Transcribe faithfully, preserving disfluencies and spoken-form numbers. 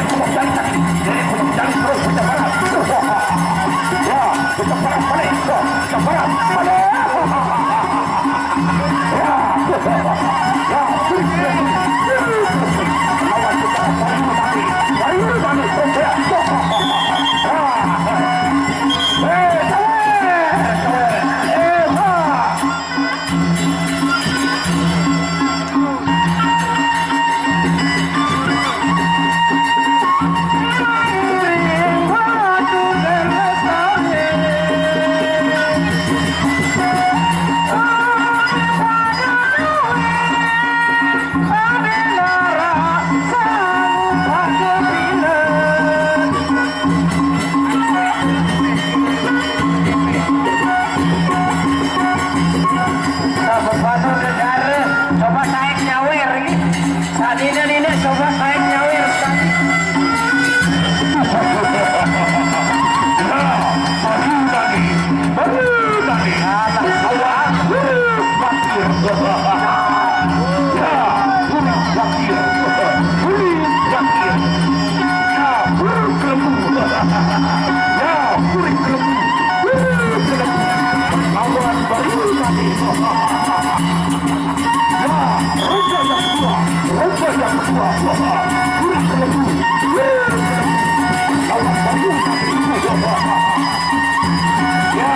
Dari tadi, dari pojok jalan terus, kita barat. Ya, kita barat balik. Kita barat balik. Ya. Ya. Lawan kita, baru tadi. Baru tadi, terus ya. Ya. Eh, eh, eh, eh, eh. Coba saya nyawer, ini. Tadi ini, ini, coba saya nyawer, tadi. Nah, baru tadi, baru tadi. Alah, awas. Fakir. Ya, kulit fakir. Kulit fakir. Ya, kulit lembu. Ya, kulit lembu. Kulit lembu. Lawan baru tadi. Ya, roda yang kedua. Roda yang kedua. Kulit lembu. Kulit lembu. Lawan baru tadi. Ya,